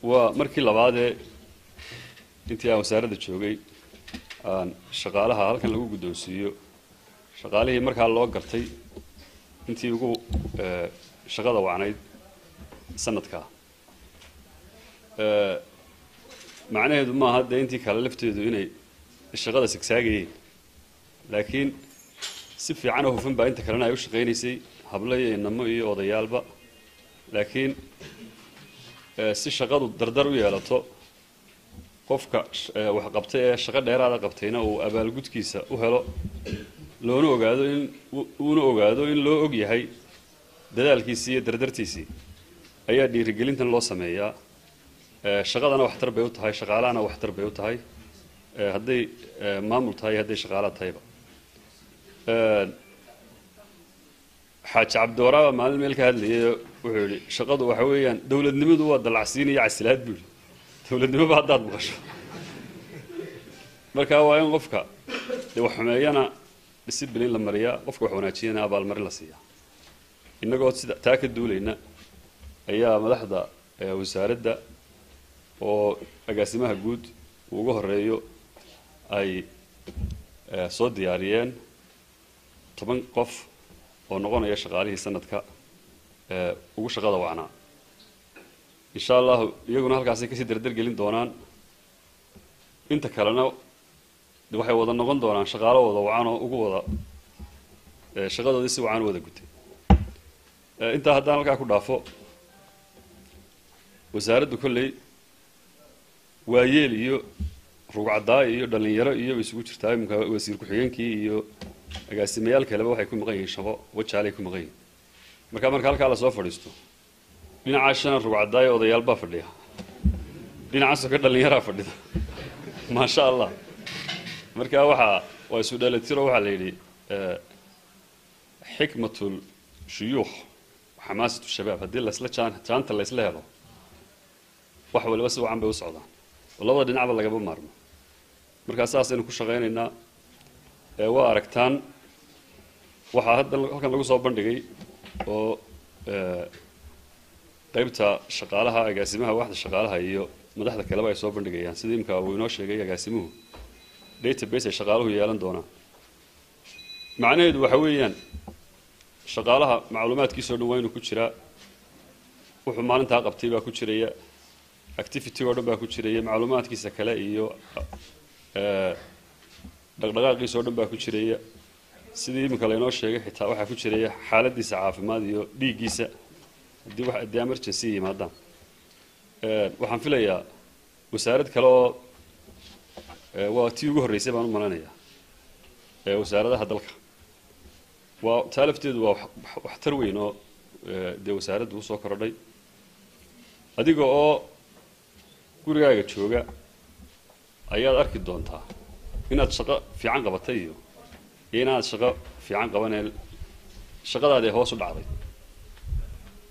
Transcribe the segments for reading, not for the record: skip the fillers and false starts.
Waa markii labaadee intii aan wasaaradda joogay aan shaqaalaha halkan lagu guddoonsiiyo shaqaalihii markaa loo gartay intii ugu shaqada wacnayd sanadkaa. Macnaheedu maaha dee intii kale lafteedu inay shaqada sigsaagayeen, laakiin si fiican oo hufan baa inta kalena ay u shaqaynaysay, hablo iyo inamo iyo odayaalba. Laakiin si shaqadu dardar u yeelato, qofka wax qabtay ee shaqo dheeraada qabtayna uu abaalgudkiisa u helo, loona ogaado in uuna ogaado in loo og yahay dadaalkiisii iyo dardartiisii, ayaa dhiirigelintan loo sameeyaa. Shaqadana waxtar bay u tahay, shaqaalahana waxtar bay u tahay, hadday maamul tahay, hadday shaqaalaha tahayba. Xaaji Cabdiwaraaba maalin meel ka hadlayay wuxuu yidhi, shaqadu waxa weeyaan dowladnimadu waa dallacsiin iyo casilaad, buu yidhi. Dowladnimoba haddaad maqasho, marka waa in qofka dee wax xumeeyana discipline la mariyaa, qofka wax wanaajiyana abaalmarin la siiyaa. Innagoo sida taa ka duulayna ayaa madaxda wasaaradda oo agaasimaha guud uu uga horeeyo ay soo diyaariyeen 10 qof oo noqonaya shaqaalihii sanadka ugu shaqada wacnaa. Insha Allahu iyaguna halkaasay kasii dardar gelin doonaan. Inta kalena waxay wada noqon doonaan shaqaalo wada wacan oo ugu wada shaqadoodii si wacan u wada gutay. Intaa haddaan halkaa ku dhaafo, wasaaraddu kolley waayeel iyo rugcaddaa iyo dhalinyaro iyo isugu jirtaa. Iminka wasiir ku-xigeenkii iyo agaasimayaal kaleba waxay ku maqan yihiin shaqo, wajaalay ku maqan yihiin. Marka halkaa lasoo fadhiisto, dhinacaashana rugcadaayo odayaal baa fadhiya, dhinacaasoo ka dhalinyaraa fadhida, maasha Allah. Marka waxaa waa isu dheelitiro. Waxaa la yidhi xikmatul shuyuukh xamaasatu shabaab, haddii laysla jaan jaanta laysla helo, wax waliba si wacan bay u socdaan oo labada dhinacba lagama maarmo. Markaa saasaynu ku shaqaynaynaa. Waa aragtaan waxaa hadda halkan lagu soo bandhigay oo qaybta shaqaalaha, agaasimaha waaxda shaqaalaha iyo madaxda kaleba ay soo bandhigayaan, sidii imka uu inoo sheegay agaasimuhu, database ay shaqaaluhu yeelan doonaan. Macnaheedu waxa weeyaan shaqaalaha macluumaadkiisa o dhan waa inuu ku jiraa. Wuxuu maalintaa qabtay baa ku jiraya, activity oo dhan baa ku jiraya, macluumaadkiisa kale iyo dhaqdhaqaaqiisa o dhan baa ku jiraya. Sidii iminka laynoo sheegay, xitaa waxaa ku jiraya xaaladiisa caafimaad iyo dhiiggiisa haddii wax haddii emergency yimaadaan. Waxaan filayaa wasaarad kale oo waa tii ugu horreysay baan u malanayaa wasaaradaha dalka. Waa taa lafteedu waa waxtar weyn oo dee wasaaraddu usoo korodhay. Adiga oo gurigaaga jooga ayaad arki doontaa inaad shaqo fiican qabatay iyo inaad shaqo fiican qabanee shaqadaadi hoos u dhacday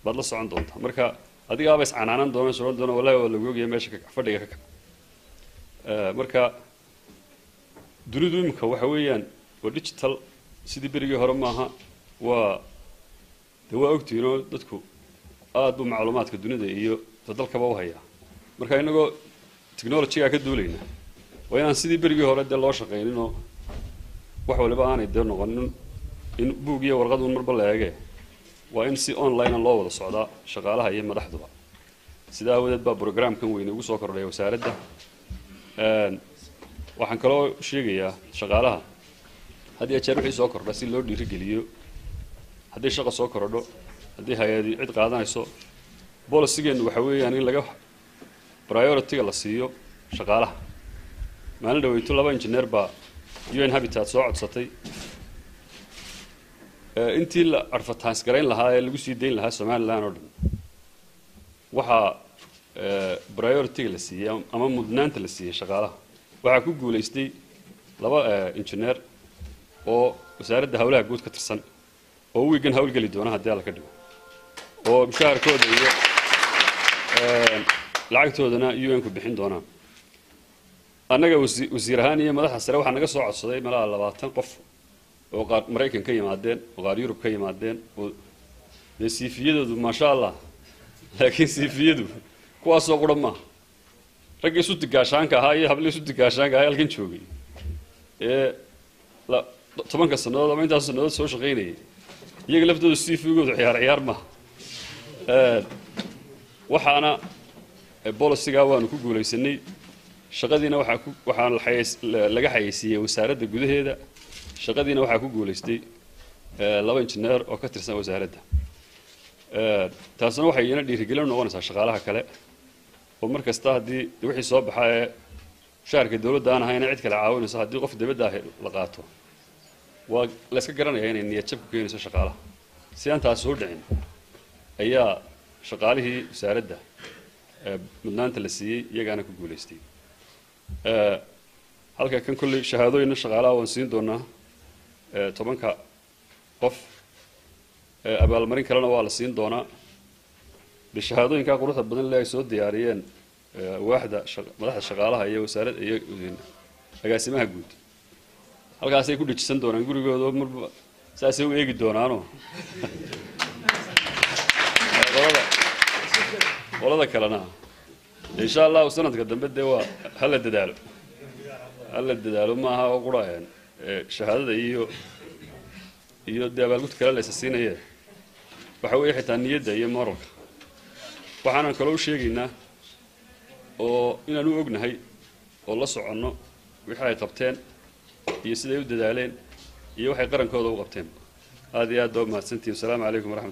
baad la socon doontaa. Marka adigaaba is canaanan doona, is odhan doona, wallahi waa lagu ogaya, meesha fadhiga ka kac. Marka dunidu imika waxa weeyaan waa digital, sidii berigii hore maaha. Waa dee waa ogtihiinoo dadku aad buu macluumaadka dunida iyo dalkaba u hayaa. Marka inagoo technologygaa ka duulayna, waa inaan sidii berigii hore dee loo shaqayninoo wax waliba aanay dee noqonin in buug iyo warqad un marba la eege. Waa in si online loo wada socdaa, shaqaalaha iyo madaxduba. Sidaa aawadeed baa programkan weyne ugu soo kordhaya wasaaradda. Waxaan kaloo sheegayaa shaqaalaha, had iyo jeer wixii soo kordha si loo dhiirigeliyo, haddii shaqa soo korodho, haddii hay-adi cid qaadanayso, policygeennu waxa weeyaan in laga priority-ga la siiyo shaqaalaha. Maalin dhaweyto laba engineer baa UN Habitat soo codsatay. Intii la advertise garayn lahaa ee lagu sii dayn lahaa Somaliland oo dhan, waxaa priority-ga la siiyey ama mudnaanta la siiyey shaqaalaha. Waxaa ku guulaystay laba engineer oo wasaaradda howlaha guud ka tirsan oo wiigan howlgeli doona haddii Alla ka dhigo, oo mushaharkooda iyo lacagtoodana UN ku bixin doonaan. Annaga wasiir ahaan iyo madaxda sare waxaa naga soo codsaday malaa 20 qof oo qaar Maraykan ka yimaadeen oo qaar Yurub ka yimaadeen, oo dee CV-yadoodu maasha Allah, laakiin CV-yadu Kuwaasoo qura maaha, raggii isu digaashaanka ahaa iyo hablihii isu digaashaanka ahaa halkan joogay ee 10ka sannadood ama intaas sannadood soo shaqaynayay, iyaga laftooda CV-goodu ciyaar ciyaar maaha. Waxaana bolisigaa waanu ku guulaysanay. Shaqadiina waxaa laga xayeysiiyey wasaaradda gudaheeda. Shaqadiina waxaa ku guulaystay 2 injineer oo ka tirsan wasaaradda. Taasna waxay iyana dhiirigelin noqonaysaa shaqaalaha kale, oo mar kasta haddii wixii soo baxa ee mushaharka dowladda aan ahayna cid kale caawinayso, haddii qof dibadda ah la qaato, waa la iska garanayaa inay niyad jab ku keenayso shaqaalaha. Si aan taasi u dhicin ayaa shaqaalihii wasaaradda mudnaanta la siiyey, iyagaana ku guulaystay. Halka kan kolley shahaadooyinna shaqaalaha waan siin doonaa 10ka qof, abaalmarin kalena waa la siin doonaa. De shahaadooyinkaa quruxda badan le ay soo diyaariyeen waaxda madaxda shaqaalaha iyo wasaaradda iyo agaasimaha guud halkaasay ku dhejisan doonaan gurigooda, marba saasay u eegi doonaanoo. Qolada kalena insha allahu sanadka dambe dee waa hala dadaalo, hala dadaalo. Maaha oo qura shahaadada iyo dee abaalgudka kale laysa siinaye, waxa weeye xitaa niyadda iyo moralka. Waxaanan kaloo u sheegaynaa oo inaan u ognahay oo la soconno wixii ay qabteen iyo siday u dadaaleen iyo waxay qarankooda u qabteen. Aad iyo aad baa umahadsantihin. Wasalaamu calaykum waraxmat.